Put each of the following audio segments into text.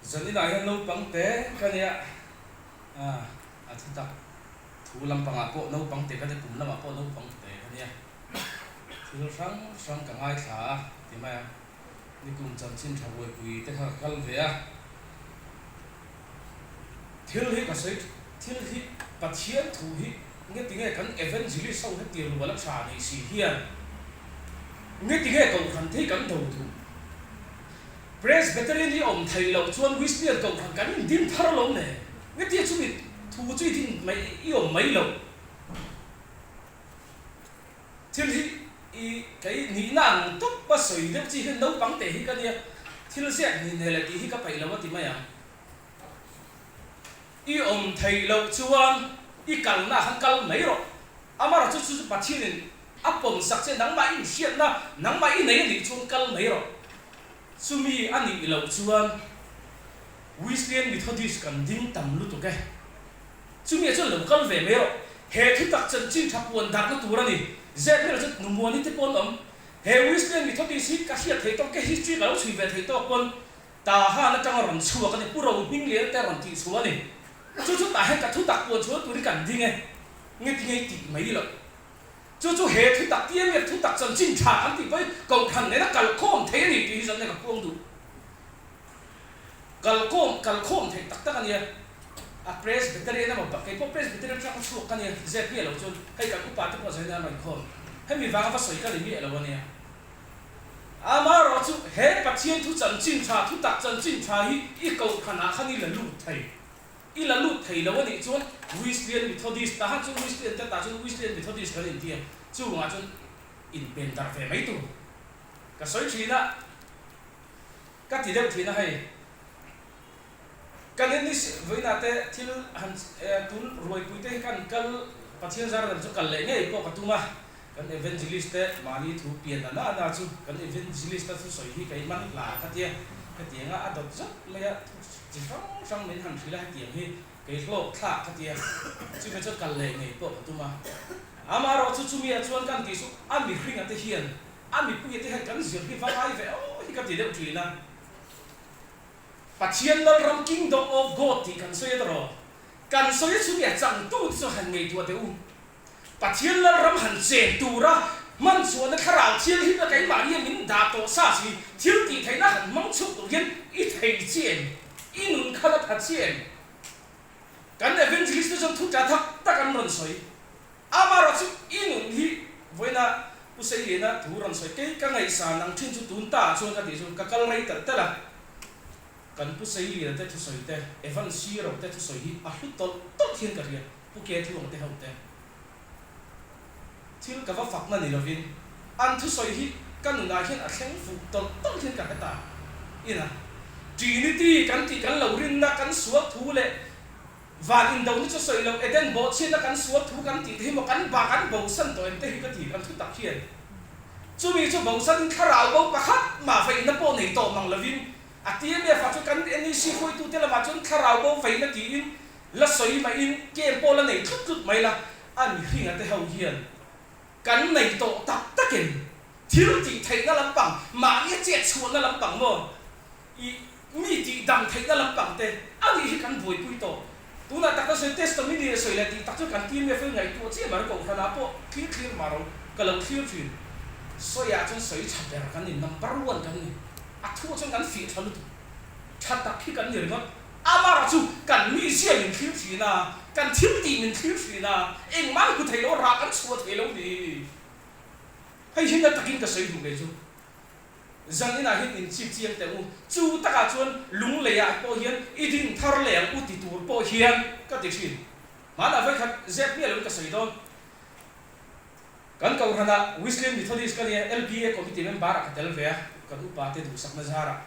Zaninah hian naupang te ka nia, a thutak thu lampangah pawh naupang te ka nia, kum lamah pawh naupang te ka nia. Thil hrang hrang ka ngaithla a ti mai a, nikum chanchin tha buaipui te kha ka kal ve a. Thil hi ka sawi thil hi Pathian thu hi nge tinge kan evangelist ho heti rual a tha nih si hian nge tinge kohhran te hi kan do duh? Presbyterian hi awm theih loh chuan Wesleyan kohhran kan indin thar alawm le nge tia chumi thu chu i din mai i awm mai loh? Thil hi i kei nihna ang tawp a sawi deuh chi hian naupang teh hi ka nia, thil ziak ni nel e tih hi ka peih lo a ti mai ang. I awm theih loh chuan i kalna ah khan kal mai rawh. Amaherawhchu chu chu Pathianin a pawm sak che nangmah i inhriatna, nangmah i nei a nih chuan kal mai rawh. Chumi a nih loh chuan Wesleyan Methodist kan ding tam lutuk e. Chumi ah chuan lo kal ve mai rawh. He thutak chanchin tha puan darhna tur a ni. Zep hmel chu Numuani te pawn awm. He Wesleyan Methodist hi ka hriat theih tawk, ka history ka lo chhui ve theih tawk pawn Tahan atanga rawn chhuak a ni. Pu Rohminglian te rawn tih chhuah a ni. Chu chu tah hian ka thutak puan chhuah turin kan ding e. Nge ti ngei tih mai loh. Chu chu he thutak tia nge thutak chanchin tha kan tih pawhin Kohhran nena kalkhawm thei a ni tih hi zan nge ka puang duh. Kalkawm, kalkhawm theih tak tak a nia. A Presbyterian emaw kei pawh Presbyterian atanga chhuak ka nia, zep miah lo chuan hei kan upa te pawh zanin an rawn khawm. Hemi vanga va sawi ka ni miah lo a nia. Amaherawh chu he Pathian thu chanchin tha, thu tak chanchin tha hi i kohhranah khan i la lut thei. I la lut thei lo a nih chuan Wesleyan Methodist, tah khan chuan Wesleyan te tah chuan Wesleyan Methodist kan inti a, chuvangah chuan inpen darh ve mai tur. Ka sawi thin a. Ka ti deuh thin a hei. Kan en ni vawiinah te thil han tun ruaipui te hi kan kal Pathian zar lam chu kal leh ngei pawh ka tum a, kan evangelist te mahni thu pian a na na chu kan evangelist a thusawi hi kei man hla ka tia hetiang a a dawt zawt mai a thu chi hrang hrang min han hrilh a hetiang hi kei hlawk thlak ka tia chumi chuan kal leh ngei pawh ka tum a. Amaherawh chu chumi ah chuan kan tih chu a mihringa te hian A mipuia te hian kan zir hi va ngai ve aw hi ka ti deuh thin a. Pathian Lalram Kingdom of God tih kan sawi a tawh. Kan sawi a chumi a changtu te chu han ngaihtuah teh u. Pathian Lalram han chen tura hman chhuahna thlarau thianghlimna keimahnia min dah tawh sa si thil tih theihna han hmang chhuak tur hian i thei chi em? I nun khan a pha chi em? Kan evangelist te chuan thu tla thak tak an rawn sawi. Amaherawh chu i nun hi vawiina Pu Seiliana thu rawn sawi kei ka ngaihsan ang thin chu tun ta ah chuan ka tih chu ka kal rei telh telh a, kan Pu Seiliana te thusawi te, Evan Siro te thusawi hi a hlu tawlh tawlh hian ka hria, Pu Ke Thuang te ho te thil ka va fakna ni lovin an thusawi hi ka nunah hian a thleng fuh tawlh tawlh hian ka hre ta. Ina Trinity kan tih kan lo rinna kan sual thu leh Van indona chu sawi loh Eden bawhchhiatna kan sual thu kan tih te hi maw kan ba kan bosan tawh em te hi ka ti kan thu tak hian chumi chu bosanin thlarau bo pakhat mah veina pawh nei tawh mang lovin a TMF ah chuan kan NEC hruaitute lamah chuan thlarau bo veina tiin la sawi mahin camp pawh la nei tlut tlut mai la a mihringa te ho hian kan nei tawh tak takin thil tih theihna lampang mahnia chet chhuahna lampang maw I mi tih dam theihna lampang te a nih hi kan buaipui tawh. Tunah tak ta sawi testimony a sawi leh tih tak chu kan team FL ngaihtuah chiah mar kohhran ah pawh thlir thlir mah ro ka lo thlir thin. Sawi ah chuan sawi tha ber kan ni, number one kan ni. A thu ah chuan kan fiah tha lutuk. Tha tak hi kan ni ringawt. Amara chu kan mizia min thlir thin a, kan thil tih min thlir thin a, engmah hmu thei lo a rah kan chhuah thei lo ni. Hei hi na takin ka sawi duh kei chu. Zan inah hian in chip chiang teh u. Chu takah chuan lunglei ah pawh hian i din thar leh ang u ti tur pawh hian ka ti thin. Hmanah vawikhat zep miah loin ka sawi dawn. Kan Kohhranah Wesleyan Methodist ka nia, LBA Committee member ah ka tel ve a, kan upa te duhsakna zarah.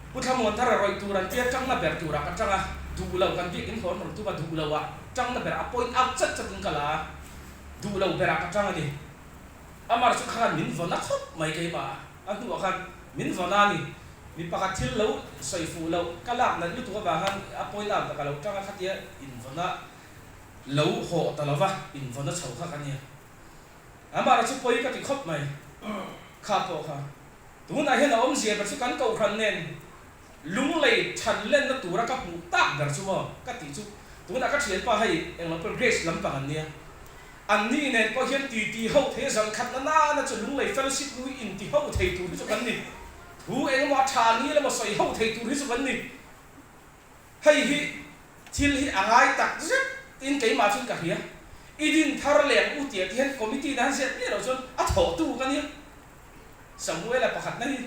Pu Thlamuan thar a rawih tur an tia tangna ber turah ka tang a, duh lo kan biakin hlawn rawn tum a, duh lo ah tangna berah a point out chat chat in ka la a, duh lo berah ka tang a ni. Amar chu khan min vawn a khawp mai keimah a hnuah khan min vawn a ni. Mi pakhat thil lo sawi fuh loh ka lak nalh lutuk avang khan a point out ka lo tang a khatia invawn a lo hawh ta lova invawn a chho kha ka nia. Amar chu pawi ka ti khawp mai kha pawh kha. Tunah hian a awmzia ber chu kan kohhran nen. Lunglei than lenna tura ka hmuh tak ber chu maw ka tih chu tunah ka thianpa hei englo pawh Grace lampang an nia. Anni nen pawh hian titi ho thei a zan khat na nana chu Lunglei Fellowship nu hi inti ho thei tur hi chu kan ni. Thu engemaw a tha ni emaw sawi ho thei tur hi chu kan ni. Hei hi thil hi a ngai tak zet in keimah chuan ka hria. I din thar leh ang u tih ah te hian committee na han ziat miah loh chuan a thawhtu ka nia. Samuela pakhatna hi.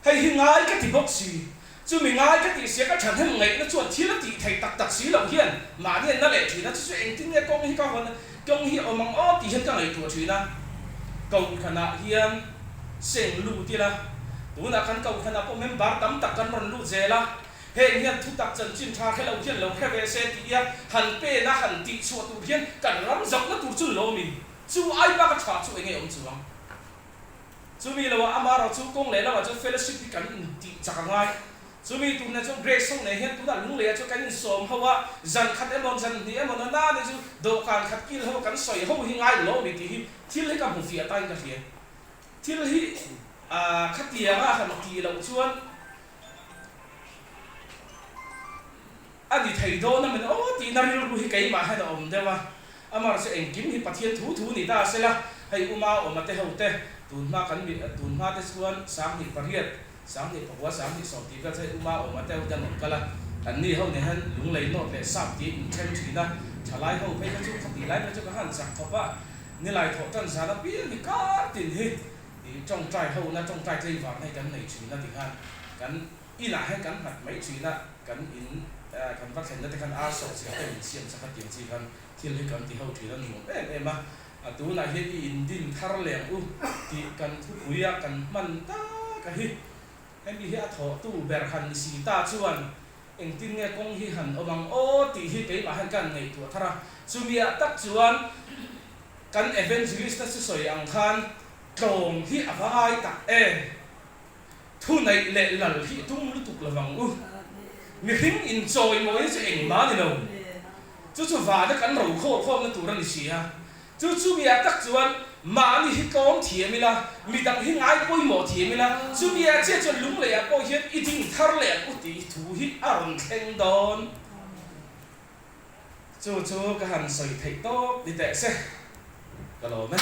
Hei hi ngai ka ti bawk si. Chumi ngai ka tih sia ka thahnem ngaihna chuan thil a tih theih tak tak si loh hian mahni an na leh thin a, chu chu engtin nge kawng hi ka hawn a, kawng hi awm ang aw tih hian ka ngaihtuah thin a. Kohhranah hian seng lut ila, tunah kan kohhranah pawh member tam tak kan rawn lut zel a, heng hian thutak chanchin tha hre lo hian lo hre ve se tih ia han pen a han tih chhuah tur hian kan ram zauhna tur chu lawmin chu ai bak a tha chu enge awm chuang. Chumi loah amarawh chu kawng leh lamah chuan fellowship hi kan intih chak a ngai. Chumi tur nen chuan Grace ho nen hian tunah Lunglei ah chuan kan insawm ho a, zan khat emaw zan hnih emaw na na ni chu dawhkan khat kil ho kan sawi ho hi ngai lo mi tih hi thil hi ka hmu fiah tain ka hria. Thil hi khatianga han tih loh chuan A ni thei dawn a min aw tihna rilru hi keimah hian a awm deuh a, amaherawhchu engkim hi Pathian thu thu ni ta sela, hei Uma awma te ho te, tunhma kan mi tunhma te chuan 8008, 29, 20 tih vel chu hei Uma awma te ho te an rawn kal a, an ni ho nen hian lunglei nawt leh sap tih in then thin a, thalai ho phei kha chu khatih lai phei chu ka han chak khawp a, nilai thawh tan zan apiang hi kar tin hi tawngtai ho na tawngtai tlei varna hi kan nei thin a ti khan kan Inah hian kan nghat mai thin a, kan in kan va thlenna te khan ar sawh chiah te min siam chak a tiang chi khan thil hi kan ti ho thin a nuam em em a, a tunah hian i in din thar leh ang u tih kan thupui a kan hman tak a hi hemi hi a thawhtu ber han ni si ta chuan engtin nge kawng hi han awm ang aw tih hi keimah hian ka han ngaihtuah thar a, chumiah tak chuan kan evangelist na thusawi ang khan tlawm hi a va ngai tak em. Thu neih leh lal hi i tum lutuk lo vang u. Mihring inchawimawina chu engmah a ni lo. Chu chu vana kan ro khawlkhawmna tur a ni si a. Chu chumiah tak chuan mahni hi tlawm thiam ila, midang hi ngai pawimawh thiam ila, chumiah chiah chuan lungleiah pawh hian i ding thar leh ang u tih thu hi a rawn thleng dawn. Chu chu ka han sawi theih tawp ni teh se, ka lawm e.